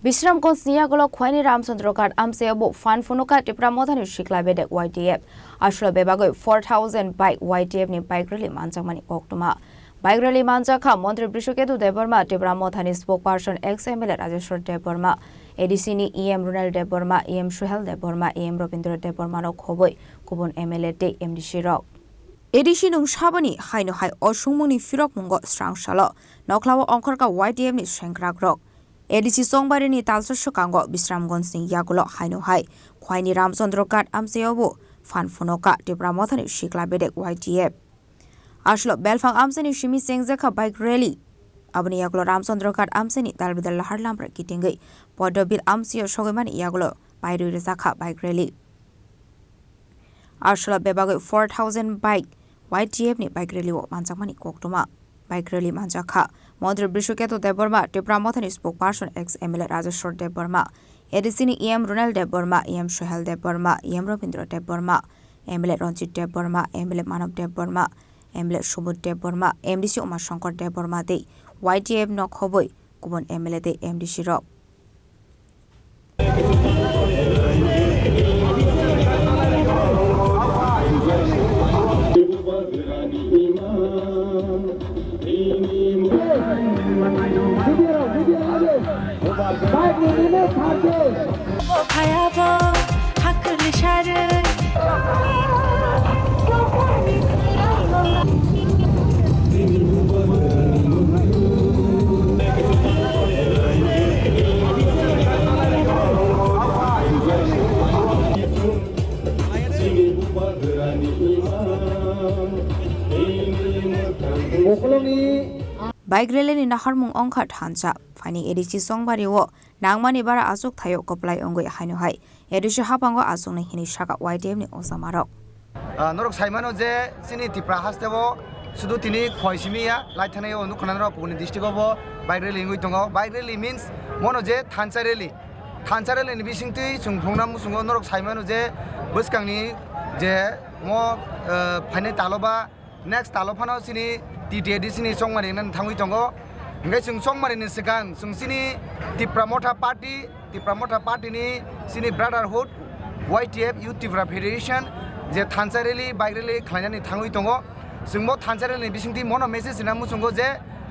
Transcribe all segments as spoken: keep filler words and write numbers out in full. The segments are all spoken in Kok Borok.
Bisramganj ni yagulo Khwaini Ramchandra Ghat amchaio bo phan phunukha Tipra Mothani Sikla Bedek Y T F. Aswkno bebagwi four thousand bike Y T F ni bike rally manjakmani koktwma. Bike rally manjakha Montri Brishaketu Debbarma, Tipra Mothani spokesperson ex M L A Rajeshwar Debbarma, A D C ni E M Ronald Debbarma, E M Suhel Debbarma, E M Rabindra Debbarma no khobwi kubun M L A tei M D C rok. A D C nung saboni haino hai o sungmungni phirokmungo srang salo nokhlao ongkhorkha Y T F ni sengkrakrok. A D C Chongbarini talsa swkango Bisramganj ni yagulo haino hai Khwaini Ramchandra Ghat amchaio bo phan phunukha Tipra Mothani Sikla Bedek Y T F. Aswkno belphang amchaini simi chengjakha bike rally. Aboni yagulo Ramchandra Ghat amchaini dalbidal lahar lamra kitingwi Podobil amchaio sogwimani yagulo pairwi rwjakha bike rally. Aswkno bebagwi four thousand bike Y T F ni bike rally o manjakmani koktwma. Bike rally manjakha Montri Brishaketu Debbarma, Tipra Mothani spokesperson ex M L A Rajeshwar Debbarma, A D C ni E M Ronald Debbarma, E M Suhel Debbarma, E M Rabindra Debbarma, M L A Ranjit Debbarma, M L A Manav Debbarma, M L A Sumud Debbarma, M D C Uma Shankar Debbarma tei Y T F no khobwi kubun M L A tei M D C rok. Bike rally ni naharmung wngkha thansa. Phaini A D C Chongbario nangmani bara achuk thaio kwplai wngwi haino hai A D C haphango achuknai hinwi sakha Y T F ni ojamarok. Ah, norok saimano je chini Tipra hasteo sudu tini khoi simi ya, lai thani o nukha norok kubuni district o bo bike rally wngwi tongo. Bike rally means mono je thansa rally. Thansa rally ni bisingtwi chwng phunukna muchungo norok saimano je bwskangni je mo, ah, phainai talo ba next talo phano chini T T A D C ni chongmani hwnwi thangwi tongo. Hwnkhe chwng chongmani ni swkang chwng chini Tipra Motha Party, Tipra Motha Party ni chini Brotherhood, Y T F, Youth Tipra Federation je thansa rally, bike rally khlainani thangwi tongo. Chwng bo thansa rally ni bisingtwi mono message rwna muchungo je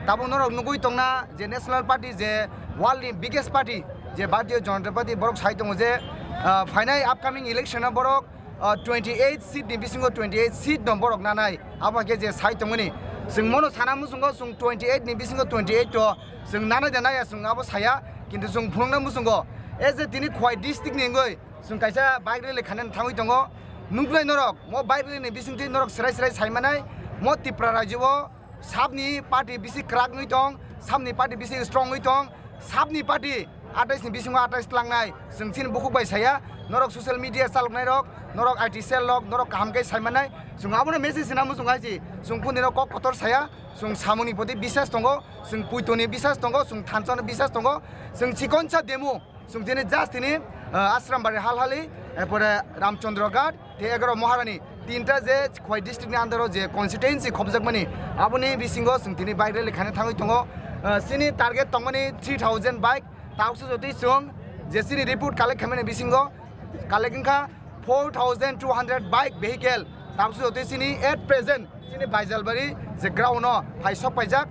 tabuk norok nugwi tongna je National Party je world ni biggest party je Bharatiya Janata Party borok sai tongo je, ah, phainai upcoming election o borok ah, twenty eight seat ni bisingo twenty eight seat no borok nanai, abo khe je sai tongmani. Chwng mono sana muchungo chwng twenty eight ni bisingo twenty eight to chwng nanai da naya chwng abo saya, kintu chwng phunukna muchungo. E je tini Khowai district ni wngwi chwng kaisa bike rally khainani thangwi tongo. Nuknai norok, mo bike rally ni bisingtwi norok serai serai sai manai, mo Tripura rajyo o sabni party bisi kwrak wngwi tong, sabni party bisi strong wngwi tong, sabni party atais ni bisingo atais tlangnai, chwng chini bukhuk bai saya, norok social media chaloknai rok, norok I T cell rok, norok kaham khe sai mannai, chwng abono message sina muchung hai si, chwng kuni rok kok kotor saya, chwng samungni poti bisas tongo, chwng puitoni bisas tongo, chwng thansa no bisas tongo, chwng chikonsa demo, chwng tini just tini, ah, Ashram Bari Halhali, erpore Ramchandra Ghat, tei egaroh Maharani tinta je Khowai district ni under o je constituency khopjakmani, aboni bisingo chwng tini bike rally khaina thangwi tongo. Ah, chini target tongmani three thousand bike, tabukse jotoi chwng je chini report collect khaimani bisingo collect wngkha four thousand two hundred bike vehicle, tabukse jotoi chini at present chini Baijalbari je ground o phai sok paijak.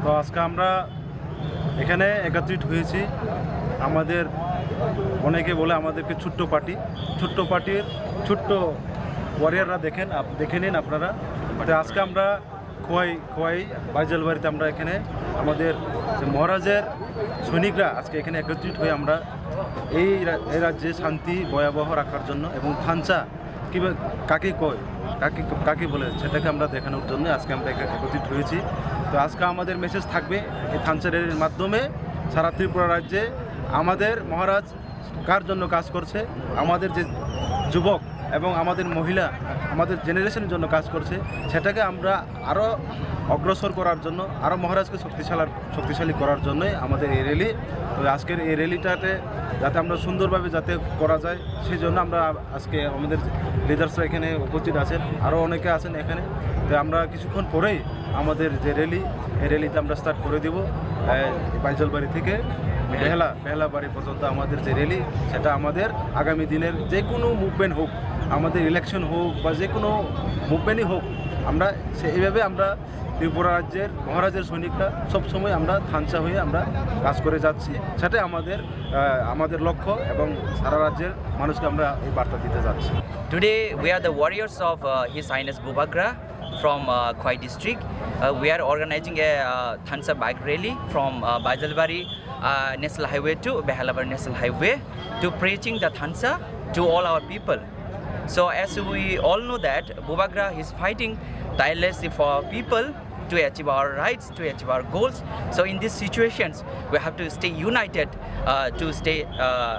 তো আজকে আমরা এখানে একত্রিত হয়েছি আমাদের, অনেকে বলে আমাদেরকে ছোট্ট পার্টি, ছোট্ট পার্টির ছোট্ট ওয়ারিয়াররা দেখেন, আপ-, দেখে নিন আপনারা। তো আজকে আমরা খোয়াই, খোয়াই বাইজালবাড়িতে আমরা এখানে আমাদের যে মহারাজের সৈনিকরা আজকে এখানে একত্রিত হয়ে আমরা এই রা-, এই রাজ্যে শান্তি ভয়াবহ রাখার জন্য এবং থানচা কিভাবে, কাকে কয়, কাকে, কাকে বলে, সেটাকে আমরা দেখানোর জন্য আজকে আমরা এখানে একত্রিত হয়েছি। তো আজকে আমাদের মেসেজ থাকবে এই থানচা র‍্যালির মাধ্যমে সারা ত্রিপুরা রাজ্যে আমাদের মহারাজ কার জন্য কাজ করছে, আমাদের যে যুবক এবং আমাদের মহিলা, আমাদের জেনারেশনের জন্য কাজ করছে, সেটাকে আমরা আরও অগ্রসর করার জন্য, আরও মহারাজকে শক্তিশালার-, শক্তিশালী করার জন্যই আমাদের এই র‍্যালি। তো আজকের এই র‍্যালিটাতে যাতে আমরা সুন্দরভাবে যাতে করা যায়, সেই জন্য আমরা আজকে আমাদের লিডার্সরা এখানে উপস্থিত আছেন, আরও অনেকে আছেন এখানে। তো আমরা কিছুক্ষণ পরেই আমাদের যে র‍্যালি, এই র‍্যালিতে আমরা স্টার্ট করে দিব, আহ, বাইজলবাড়ি থেকে। বেহালা, বেহালাবাড়ি পর্যন্ত আমাদের যে র‍্যালি, সেটা আমাদের আগামী দিনের যে কোনো মুভমেন্ট হোক, আমাদের ইলেকশন হোক বা যে কোনো মুভমেন্টই হোক, আমরা সে এইভাবে আমরা ত্রিপুরা রাজ্যের মহারাজের সৈনিকরা সবসময় আমরা থানচা হয়ে আমরা কাজ করে যাচ্ছি। সেটাই আমাদের, আহ, আমাদের লক্ষ্য এবং সারা রাজ্যের মানুষকে আমরা এই বার্তা দিতে যাচ্ছি। Today we are the warriors of, uh, His Highness Bubagra from, uh, Khwai district. Uh, we are organizing a, uh, Thansa bike rally from, uh, Baijalbari, uh, National Highway to Behalabari National Highway to preaching the Thansa to all our people. So as we all know that Bubagra is fighting tirelessly for our people to achieve our rights, to achieve our goals. So in these situations, we have to stay united, uh, to stay, uh,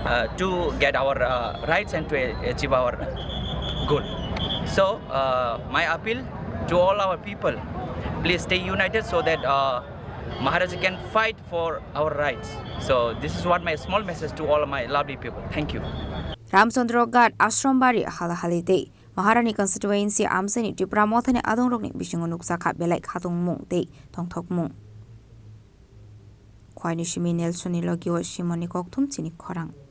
uh, to get our, uh, rights and to a- achieve our goal. So, uh, my appeal to all our people, please stay united so that, uh, Maharaja can fight for our rights. So this is what my small message to all of my lovely people. Thank you. Ramchandra Ghat, Ashram Bari, Halahali tei Maharani constituency amchaini Tipra Mothani adongrokni bisingo nukjakha belai khatungmung tei tongthokmung. Khwaini simi Nelsonni logio Simoni kokthum chini khorang.